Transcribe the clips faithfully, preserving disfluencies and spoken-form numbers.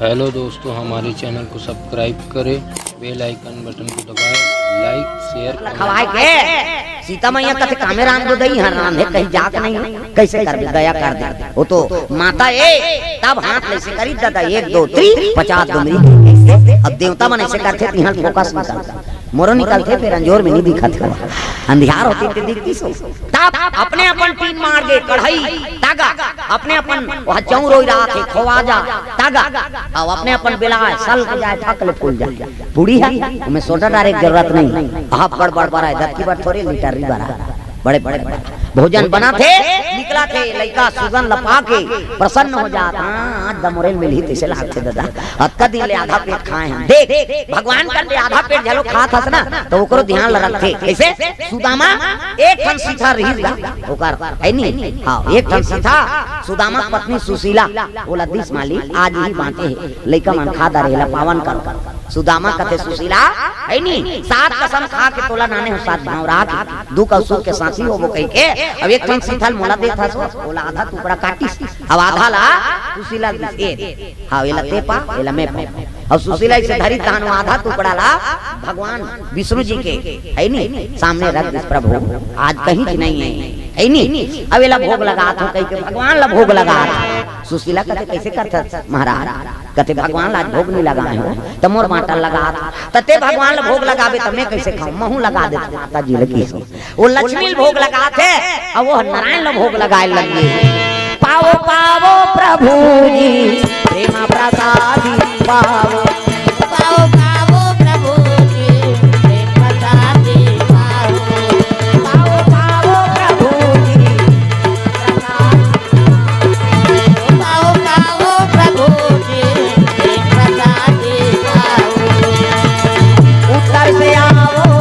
Hello दोस्तों, हमारे channel को सब्सक्राइब करें, बेल आइकन बटन को दबाएं, लाइक, शेयर, खवाए के सीता मैया कथे कामे राम गोदई हर रांधे कहीं जात नहीं, कैसे कर दे, दया कर दे। वो तो माता ए, तब हाथ ले से करी दादा, एक, दो, तीन, पचास डुमरी। कैसे? अब देवता मन ऐसे करथे, तिहां फोकस निकलथे, मोरो निकलथे, फेर अंजोर में नहीं दिखत हे, अंधियार होथे ते दिखतिस हो। तब अपने अपन टीन मार दे, कढ़ई, तागा, अपने अपन वह चौरोई रहा थे, खोवा जा, तागा, अब अपने अपन बेलाय, सल के जाए, फक ले फूल जाए। पूड़ी हे, ओमे सोडा डारे के जरूरत नहीं। आप बड़ बड़ बड़ा हे, दतकी बर थोरे, लीटर री बड़ा। बड़े बड़े बड़ा। भोजन बनाथे, निकलथे, लइका सुगन ल पाके प्रसन्न हो जात। हाँ, आज दमोरेल मिलही तइसे लागथे दादा। अतका दिन ले आधा पेट खाए हन। देख, भगवान कर ले आधा पेट घलो खात हस ना, त ओकरो ध्यान ल रखथे। कइसे? सुदामा एक ठन सीथा रिहिस गा, ओकर, हे नी? हाँ, एक ठन सीथा, सुदामा पत्नी सुशीला, ओला दिस माली, आज ही बांचे हे। लइका मन खा डारे, एला पावन करो। सुदामा कथे सुशीला, हे नी, सात कसम खा के तोला नाने हो, सात भांव रहा के, दुख अउ सुख के साथी होबो कहिके, अब एक ठन सीथा ल मोला देथस, ओला आधा टुकड़ा काटिस, अब आधा ला सुशीला ल दिस, ए, हाँ, एला ते पा, एला मैं पा। अउ सुशीला अइसे धरी तहां आधा टुकड़ा ला भगवान विष्णु जी के, हे नी, सामने रख दिस, प्रभु, आज कहीं नहीं हे, हे नी, अब एला भोग लगात हो कहिके भगवान ला भोग लगात। सुशीला कथे, कइसे करथस महाराज? कथे, भगवान ला आज भोग नहीं लगाए हो, त मोर बांटा लगात। त ते भगवान ला भोग लगाबे, त मैं कइसे खाऊं? महूं लगा देथंव माता जी ल किसो। वो लक्ष्मी ल भोग लगाथे, अउ वो नारायण ल भोग लगाए लगे। पावो, पावो प्रभु जी, प्रेम प्रसादी पावो। पावो, पावो प्रभु जी, प्रेम प्रसादी पावो। पावो, पावो प्रभु जी, पावो, पावो प्रभु जी, प्रेम प्रसादी पावो। उत्तर से आओ,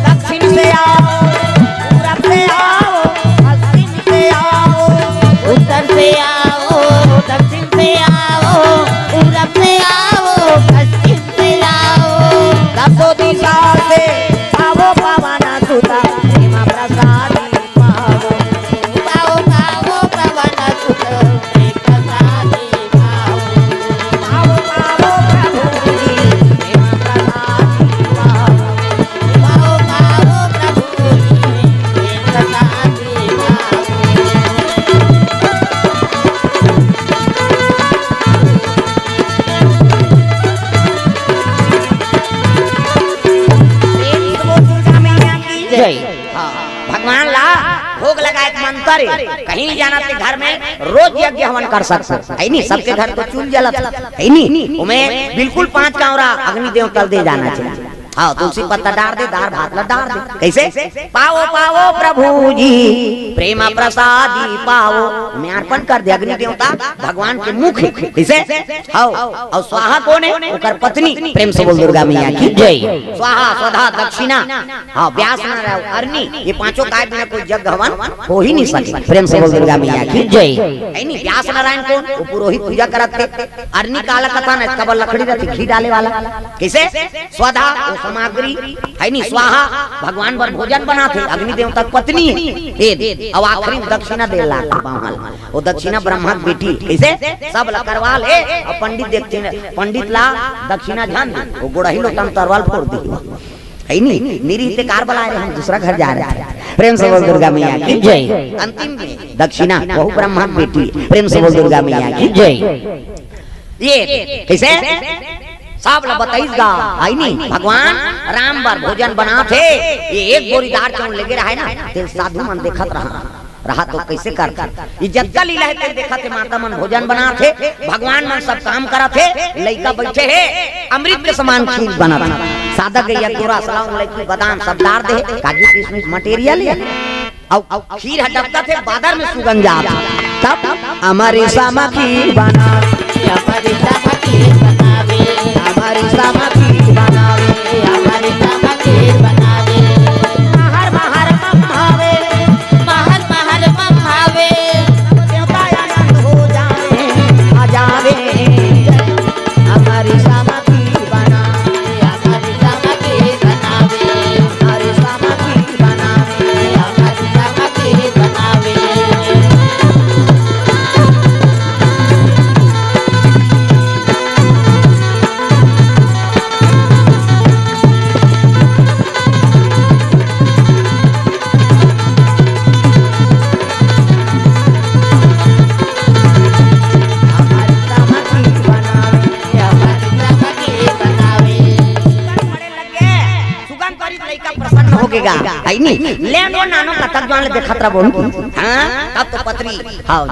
दक्षिण से आओ, पूरब से आओ, पश्चिम से आओ। उत्तर से आओ, दक्षिण से आओ, पूरब से आओ, पश्चिम से आओ। दसों दिशा से पावो पावन सुत, प्रेम प्रसादी पावो। पावो, पावो पवन सुत, प्रेम प्रसादी पावो। पावो, पावो प्रभु जी, प्रेम प्रसादी पावो। पावो, पावो प्रभु जी, प्रेम प्रसादी पावो। जय। हाँ, भगवान ला भोग लगाए के मंत्र हे। कहीं नहीं जाना ते घर में रोज यज्ञ हवन कर सकत हो, हे नी? सबके घर तो चूल जलत हे, हे नी? ओमे बिल्कुल पांच कांवरा अग्नि देवता ल दे जाना चाहिए। हाँ, तुलसी पत्ता डार दे, दार भात ला डार दे। कइसे? पावो, पावो प्रभु जी, प्रेम प्रसादी पावो। ओमे अर्पण कर दे अग्नि देवता, भगवान के मुख हे। कइसे? हव, अउ स्वाहा कोन हे? ओकर पत्नी। प्रेम से बोल दुर्गा मैया की जय। स्वाहा, स्वधा, दक्षिणा, हाँ, व्यास, नारायण, अरनी, ये पांचों काय बिना कोई यज्ञ हवन हो ही नहीं सके। प्रेम से बोल दुर्गा मैया की जय। हे नी, व्यास नारायण कोन? वो पुरोहित पूजा करत हे। अरनी काला कथा न, कबर लकड़ी रथे, घी डाले वाला। कइसे? स्वधा, वो सामग्री, हे नी, स्वाहा, भगवान बर भोजन बनाथे, अग्नि देवता के पत्नी हे। ए, अउ आखिरी में दक्षिणा दे ला बाहर। वो दक्षिणा ब्रह्मा के बेटी, कइसे? सब ला करवा ले, अउ पंडित देखथे न, पंडित ला दक्षिणा झन दे, वो गोड़ही लोटा म तरवाल फोर दे। हे नी, मेरी इतने कार बुलाए रहे, हम दूसरा घर जा रहे हैं। प्रेम से बोल दुर्गा मैया की जय। अंतिम में दक्षिणा, वहू ब्रह्मा के बेटी। प्रेम से बोल दुर्गा मैया की जय। ये कइसे? सब ला बताइस गा, हे नी? भगवान राम बर भोजन बनाथे। ये एक बोरी दार चाउर लेगे रहे ना, तेन साधु मन देखत रहा, रहा तो कइसे करथे? ये जतका लीला हे, तेन देखत हे, माता मन भोजन बनाथे, भगवान मन सब काम करत हे, लइका बइठे हे, अमृत के समान खीर बनत हे। सादा गइया, तोरा, सलाव, इलायची, बादाम सब डार दे, काजू, किशमिश, material हे। अउ, अउ खीर ह डबकत हे, बादर में सुगंध जात हे। तब अमर सम खीर बनावे, अमर सम खीर बनावे, अमर सम खीर बनावे, अमर सम खीर बनावे। महर महर मम भावे, महर महर मम भावे, सब देवता आनंद हो जावे, आ जावे। अमर सम खीर बनावे, अमर सम खीर बनावे, अमर सम खीर बनावे, अमर सम खीर बनावे। है नी? ले वो नानो कतक जुआन ले देखत रह बोन की। हाँ, तब तो पतरी, हाँ,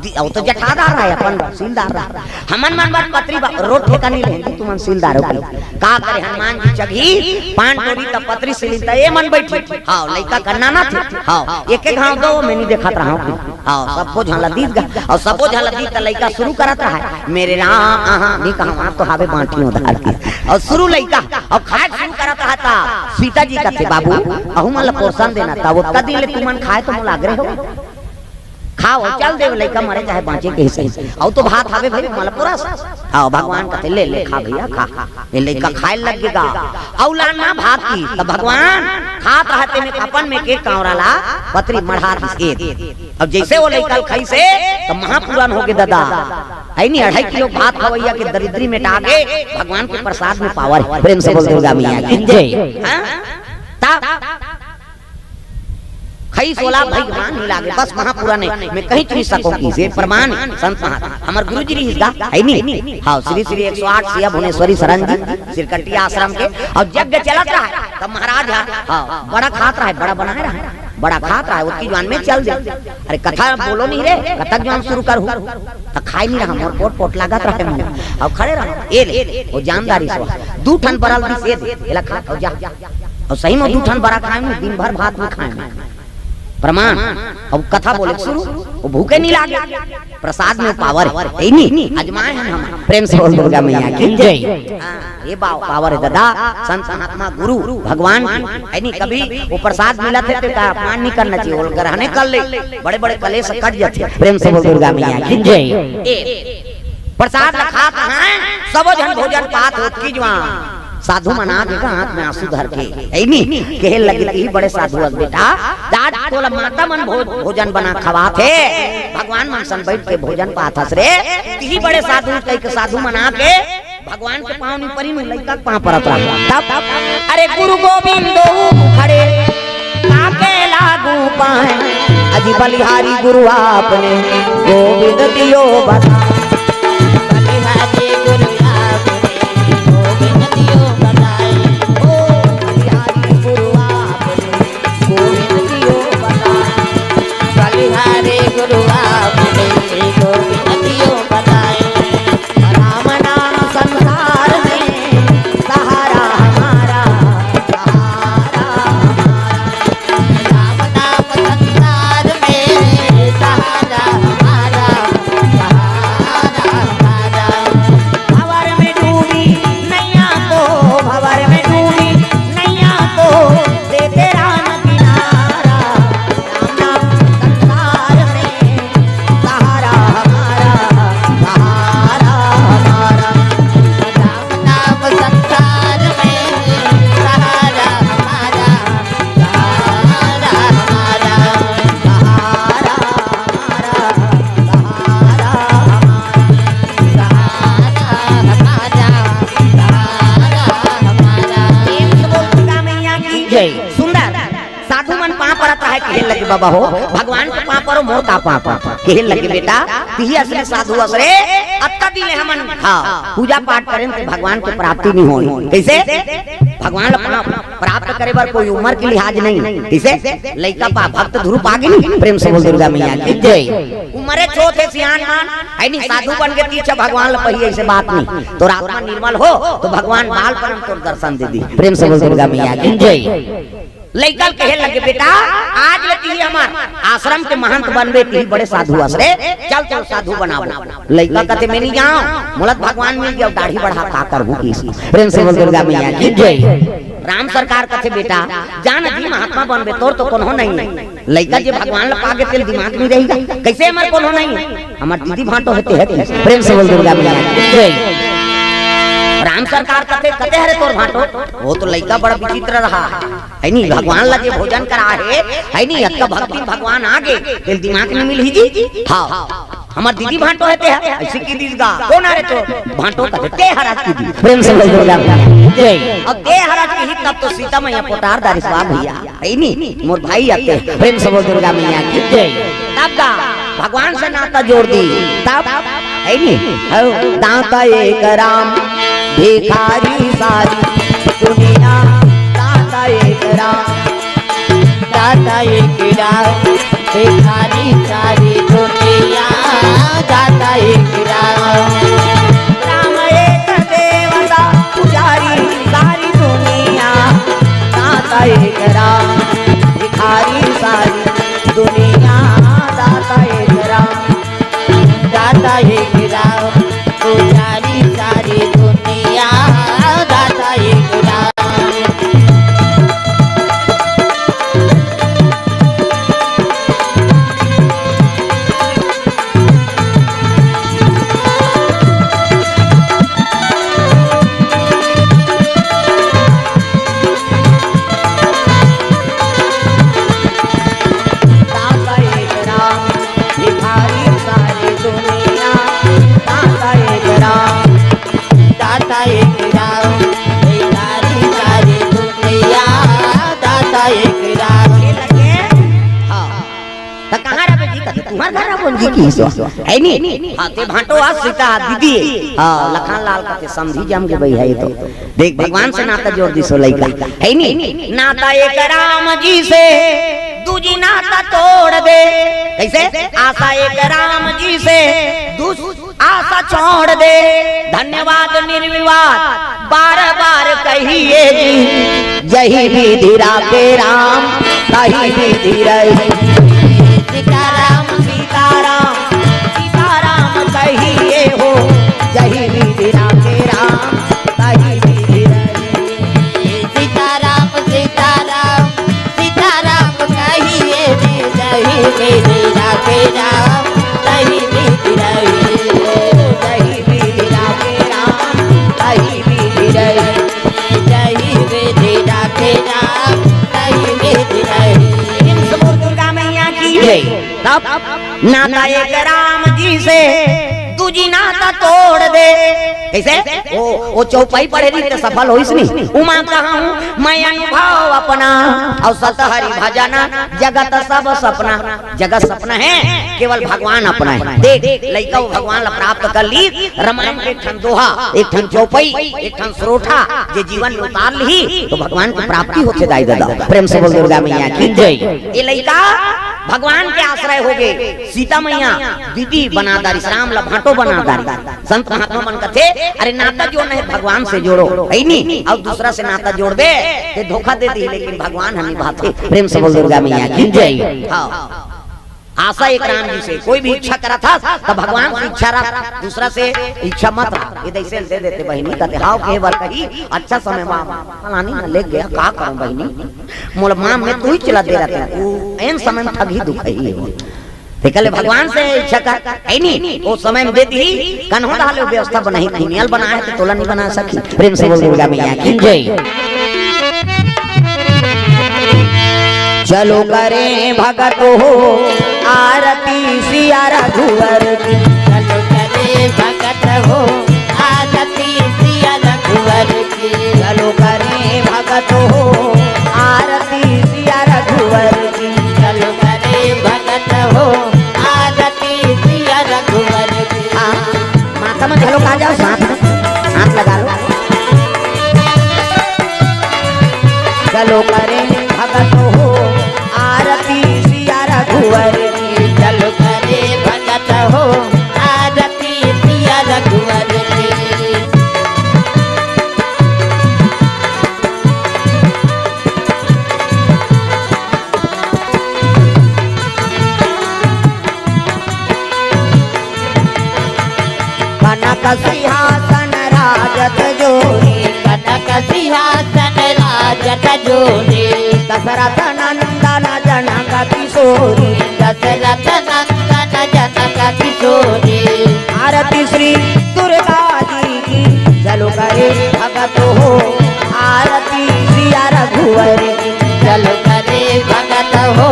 दि-, वो तो जठादार रहा है, अपन तहसीलदार रहा। हमन मन बर पतरी बा-, रोड ठेका नहीं लेंगे, तुमन सीलदार हो की। का करे हनुमान जी चघी, पान टोरी त पतरी सिलिन त ए मन बैठी। हाँ, लइका कन्ना ना थे। हाँ, एक एक घाव दो, मैं नहीं देखत रहा हूँ। हाँ, सबो झन ला दीस गा, अउ सबो झन ला दीस त लइका शुरू करत रहा है, "मेरे राम, आहा, नहीं कहा, वहाँ तो हावे बांटी उधार की।" अउ शुरू लइका, अउ खाए शुरू करत रहा था, सीता जी कथे, "बाबू, अहू मन ला पोरसन देना था, वो कदी ले तुमन खाए तो मोला आग्रह हो। खाओ, चल देव, लइका मरे चाहे बांचे के हिस्से। अउ तो भात हावे भाई, मोला पोरस।" हाँ, भगवान कथे, "ले, ले, खा भैया, खा।" ये लइका खाए लग गा। अउ लान ना भात की, त भगवान खात रहते में अपन में के कांवरा ला पतरी मढ़ा दिस। अब जैसे वो लइका खाइसे, त महापुरान हो गे दादा। है नी, अढ़ाई किलो भात खवैया के दरिद्री मेटा के भगवान के प्रसाद में पावर है। प्रेम से बोल दुर्गा मैया की जय। हाँ? तब खई सोला भई मान नहीं लागे, बस महापुरान है, मैं कहीं छुई सको की, ये प्रमाण है, संत महात्मा। हमर गुरु जी रहिस गा, है नी? हाँ, श्री श्री एक सौ आठ सिया भुवनेश्वरी शरण जी, सिरकट्टी आश्रम के, अउ यज्ञ चलत रहा है, तब महाराज हा, हाँ, बड़ा खात रहा है, बड़ा बनाए रहा है, बड़ा खात रहा है, ओतकी जुआन में चल दे। अरे कथा बोलो नहीं रे, कतक जुआन शुरू करहू, त खाए नहीं रहा, मोर पोट पोट लागत रहा है मुँह, अउ खड़े रहा, ए ले, वो जानदारी सो, दू ठन बरल दिस, ए दे, एला खा, अउ जा। अउ सही में दू ठन बरा खाए में, दिन भर भात में खाए में। प्रमाण। अब कथा बोले शुरू, वो भूखे नहीं लागे, प्रसाद में पावर है, है नी? अजमाए हैं हम। प्रेम से बोल दुर्गा मैया की जय। हाँ, ये बाव पावर है दादा, संत महात्मा गुरु भगवान की, है नी? कभी वो प्रसाद मिलत है तो का अपमान नहीं करना चाहिए, वो ग्रहणे कर ले, बड़े बड़े कलेश कट जाते हैं। प्रेम से बोल दुर्गा मैया की जय। ए, प्रसाद ला खात हैं, सबो झन भोजन पात होत की जुआन। साधु मन आगे का हाथ में आंसू धर के, है नी? कहे लगे, "तिही बड़े साधु हस बेटा, आज तोला माता मन भो-, भोजन बना खवात हे, भगवान मन सन बैठ के भोजन पात हस रे, तिही बड़े साधु," कहि के साधु मन आके भगवान के पाँव नहीं परी में लइका के पाँव परत रहा। तब, "अरे गुरु गोविंद खड़े, ताके लागू पाए, अजी बलिहारी गुरु आपने, गोविंद दियो बता।" बलिहारी गुरु आपने, गोविंद दियो बताए। ओ बलिहारी गुरु आपने, गोविंद दियो बताए। बलिहारी गुरु आपने, गोविंद दियो बताए। राम नाम संसार में सहारा हमारा, सहारा हमारा। राम नाम संसार में सहारा हमारा, सहारा हमारा। भंवर में डूबी नैया को, भंवर में डूबी नैया को, दे दे राम किनारा। राम नाम संसार में सहारा हमारा, सहारा हमारा। राम नाम संसार में सहारा हमारा, सहारा हमारा, सहारा हमारा, सहारा हमारा, सहारा हमारा, सहारा हमारा। प्रेम से बोल दुर्गा मैया की जय। सुंदर। साधु मन पाँव परत रहे, कहे लगे, "बाबा हो, भगवान के पाँव परो, मोर का पाँव परो?" कहे लगे, "बेटा, तिही असली साधु अस रे, अतका दिन ले हमन, हाँ, पूजा पाठ करेन त भगवान के प्राप्ति नहीं होई।" कैसे? भगवान ला पाँव प्राप्त करे बर कोई उम्र के लिहाज नहीं। कैसे? लइका पा भक्त ध्रुव पागे नहीं। प्रेम से बोल दुर्गा मैया की जय। उम्रे छोट है सियान मान, है नहीं, साधु बन के तीर्थ भगवान ला पहिए, ऐसे बात नहीं। तोर आत्मा निर्मल हो तो भगवान बालपन में तोर दर्शन दे दी। प्रेम से बोल दुर्गा मैया की जय। लइका ल कहे लगे, "बेटा, आज ले तिही हमर आश्रम के महंत बनबे, तिही बड़े साधु अस रे, चल तोर साधु बनाबो।" लइका कथे, "मैं नहीं जाओं, मोला त भगवान मिल गया, दाढ़ी बढ़ा का करहूँ किस।" प्रेम से बोल दुर्गा मैया की जय। राम सरकार कथे, "बेटा, जा न जी, महात्मा बनबे, तोर तो कोनो नहीं है।" लइका जे भगवान ल पागे तेल दिमाग नहीं रहेगा, कैसे हमर कोनो नहीं है? हमर दीदी भांटो हे ते हे। प्रेम से बोल दुर्गा मैया की जय। राम सरकार कथे, "कते हरे तोर भांटो?" वो तो लइका बड़ा विचित्र रहा, है नी, भगवान ला जे भोजन करा हे, है नी, अतका भक्ति भगवान आगे, तेल दिमाग नहीं मिलही जी। हाँ, हमर दीदी भांटो हे ते हे, ऐसे कहि दिस गा, "कोन हरे तोर भांटो?" कथे, "ते हरस" कहि दिस। प्रेम से बोल दुर्गा मैया की जय। अब ते हरस कही तब तो सीता मैया पोटार दारिस, "वाह भैया।" है नी, मोर भाई आते। प्रेम से बोल दुर्गा मैया की जय। तब गा भगवान से नाता जोड़ दी। तब है नी, हो, दाता एक राम, भिखारी सारी दुनिया, दाता एक राम। दाता एक राम, भिखारी सारी दुनिया, दाता एक राम। राम एक देवता, पुजारी सारी दुनिया, दाता एक राम, भिखारी सारी दुनिया, दाता एक राम। दाता एक राम, पुजारी सारी दुनिया, दाता एक राम। दाता एक राम, भिखारी सारी दुनिया, दाता एक राम, दाता एक राम, भिखारी सारी दुनिया, दाता एक राम। हाँ। त कहाँ रहे जी? कथे, "तुम्हर घर रहे जी की सो।" है नी? हाँ, ते भांटो आ सीता दीदी। हाँ, लखन लाल कथे, "समधी जम के बई है तो।" देख, भगवान से नाता जोड़ दिस ओ लइका। है नी? नाता एक राम जी से, दूजी नाता तोड़ दे। कैसे? आशा एक राम जी से, दूस-, आशा छोड़ दे। धन्यवाद निर्विवाद बार बार कहिए जी। जही विधि राखे राम, तही विधि रही। सीताराम, सीताराम, सीताराम कहिए हो। जही विधि राखे राम, तही विधि रही। सीताराम, सीताराम, सीताराम कहिए जी। जही विधि राखे राम, तही विधि रही। जही विधि राखे राम, तही विधि रही। जही विधि राखे राम, तही विधि रही। प्रेम से बोल दुर्गा मैया की जय। तब नाता एक राम जी से, दूजी नाता तोड़ दे। कैसे? ओ, ओ चौपाई पढ़े रही त सफल होइस नी। उमा कहा हूँ मैं अनुभव अपना, अउ सत हरि भजना जगत सब सपना। जगत सपना है, केवल भगवान अपना है। देख, लइका वो भगवान ला प्राप्त कर ली। रामायण के एक ठन दोहा, एक ठन चौपाई, एक ठन सरोठा जे जीवन में उतार ली तो भगवान की प्राप्ति होथे दाई ददा। प्रेम से बोल दुर्गा मैया की जय। ये लइका भगवान के आश्रय हो गए। सीता मैया दीदी बना दारिस, राम ला भांटो बना दारिस। संत महात्मा मन कथे, "अरे नाता जोड़ना है भगवान से जोड़ो, है नी? अउ दूसरा से नाता जोड़बे ते धोखा दे दी, लेकिन भगवान ह निभाथे।" प्रेम से बोल दुर्गा मैया की जय। हाँ। आशा एक राम जी से, कोई भी इच्छा करत हस त भगवान से इच्छा रख, दूसरा से इच्छा मत रख। ये दइसे दे देते बहिनी, कथे, "हाव कहे बर कही, अच्छा समय मा फलानी न ले गया, का करूं बहिनी, मोला माम में तू ही चला दे रहते, वो एन समय में ठगी दुखही हो।" ते कहले भगवान से इच्छा कर, है नी? ओ समय में दे दी, कन्हो डाले व्यवस्था बनाही, दुनिया बनाए तो तोला नहीं बना सकी। प्रेम से बोल दुर्गा मैया की जय। चलो करें भगत हो आरती सिया रघुवर की। चलो करें भगत हो आरती सिया रघुवर की। चलो करें भगत हो आरती सिया रघुवर की। चलो करें भगत हो आरती सिया रघुवर की। हाँ, माता मन घलो आ जाओ साथ में, हाथ लगा लो। चलो करें भगत हो आरती सिया रघुवर की। चलो करें भगत हो आरती सिया रघुवर की। कनक सिंहासन राजत जोरी। कनक सिंहासन राजत जोरी। दशरथ नंदन जनक किशोरी। दशरथ नंदन जनक किशोरी। आरती श्री दुर्गा जी की। चलो करे भगत हो आरती सिया रघुवर की। चलो करे भगत हो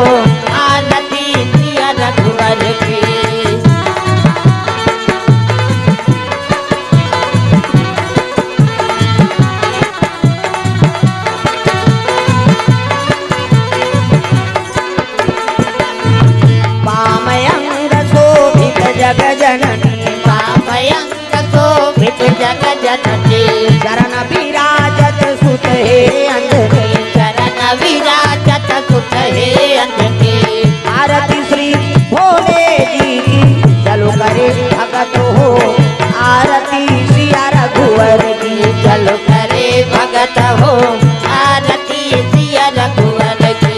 आरती सिया रघुवर की। वाम अंग शोभित जग जननी। वाम अंग शोभित जग जननी। चरण विराजत सुत हे अंजनी। चरण विराजत सुत हे हो, आरती सिया रघुवर की। चलो करे भगत हो, आरती सिया रघुवर की।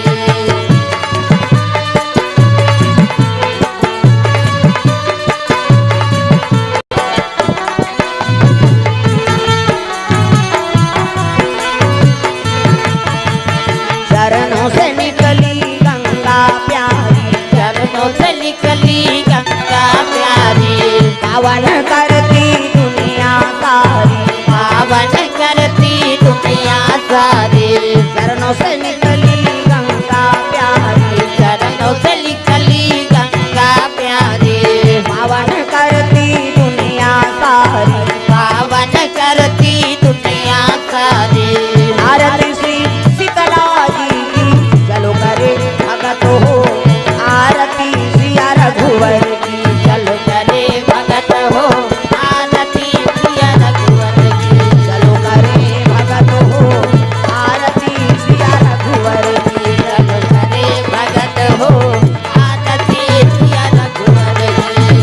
चरणों से निकली गंगा प्यारी। चरणों से निकली गंगा प्यारी। पावन करती दुनिया सारी। पावन करती दुनिया सारी। चरणों से निकली गंगा प्यारी। चरणों से निकली गंगा प्यारी। पावन करती दुनिया सारी। पावन करती दुनिया सारी। आरती श्री शीतला जी की। चलो करे भगत हो, आरती सिया रघुवर की। चलो करे भगत हो, आरती सिया रघुवर की। चलो करे भगत हो, आरती सिया रघुवर की। चलो करे भगत हो, आरती सिया रघुवर की।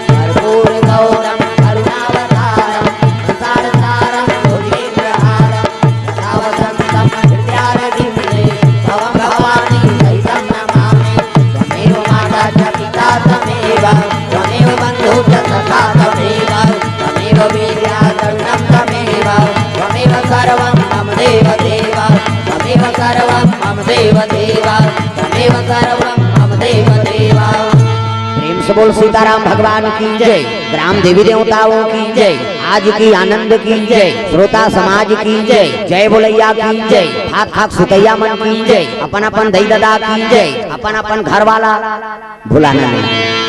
कर्पूर गौरम करुणावतारम संसार सारम भुजगेन्द्रहारम सदा वसंतम हृदयारविंदे तव भवानी सहितं नमामि। त्वमेव माता च पिता त्वमेव, त्वमेव बन्धु च सखा त्वमेव, त्वमेव विद्या द्रविणं त्वमेव, त्वमेव सर्वं मम देव देव, त्वमेव सर्वं मम देव देव, त्वमेव सर्वं मम देव देव। प्रेम से बोल सीताराम भगवान की जय, ग्राम देवी देवताओं की जय, आज की आनंद की जय, श्रोता समाज की जय, जय बोलैया की जय, हाथ हाथ सुतैया मन की जय, अपन अपन दई ददा की जय, अपन अपन घर वाला भुलाना नहीं।